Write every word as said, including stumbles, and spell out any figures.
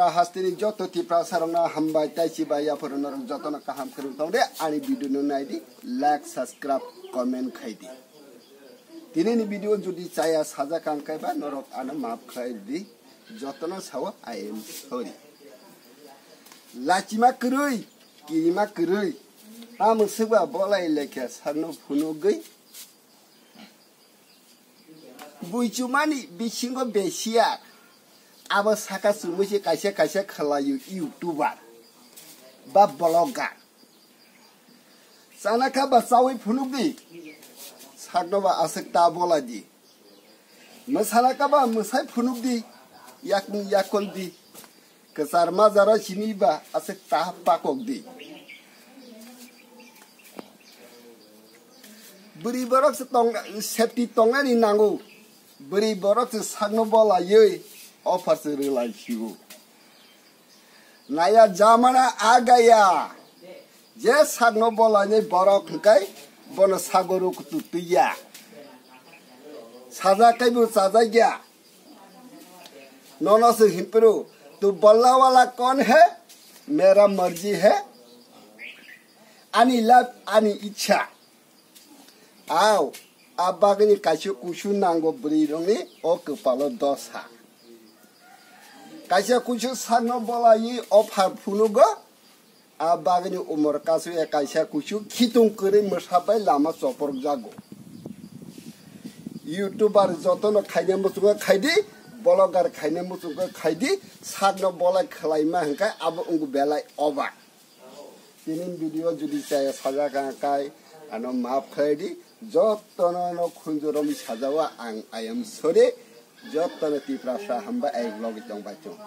Hasteni joto Tiprasa rokno hambai tei chibai yaphuru norok jotono kaham kwrwng tong de ani video no nai di, like, subscribe, comment khai di. Tini ni video jodi chaya sajak ang kaiba norok ano maaf khai di, jotono sao I am sorry. Lachima kwrwi, kirima kwrwi, tamo swkba bolai lekha sakno phunugwi. Buichumani bisingo besiya abo saka chumui se kaisa kaisa khwlaio YouTuber ba blogger. Chana kha ba chawi phunuk di, sakno ba aswk ta bola di. Mwsana kha ba mwsai phunuk di, yakni yakol di. Kwchar majaro simi ba aswk ta pakok di. Bwrwi borok se tong, safety tongnani nango. Bwrwi borok se sakno bolaiwi offer se rwlai sio. Naya jamana agaya. Je sakno bolainai borok hwnkhe bono sago rw kutu twiya. Sajak kaibo chajakya. Nono se himpru, tu bolla wala kon hai? Mera marji hai. Ani love, ani ichha. Aw, a bagini kaisa kusu nango bwrwi rokni o kwpalo dosa. Kaisa kusu sakno bolaiwi offer phunugo, a bagini umor kasu ya kaisa kusu khitung kwrwi mwsa bai lama choporok jago. YouTuber jotono khaina muchungo khaidi, blogger khaina muchungo khaidi, sakno bolai khwlaima hwnkhe abo wngkha belai over. Tini video jodi chaya sajak ang kai ano maaf khlai di, jotono no khunju romwi sajao ang, I am sorry, jotono Tiprasa hambai ai vlog tong bai tong.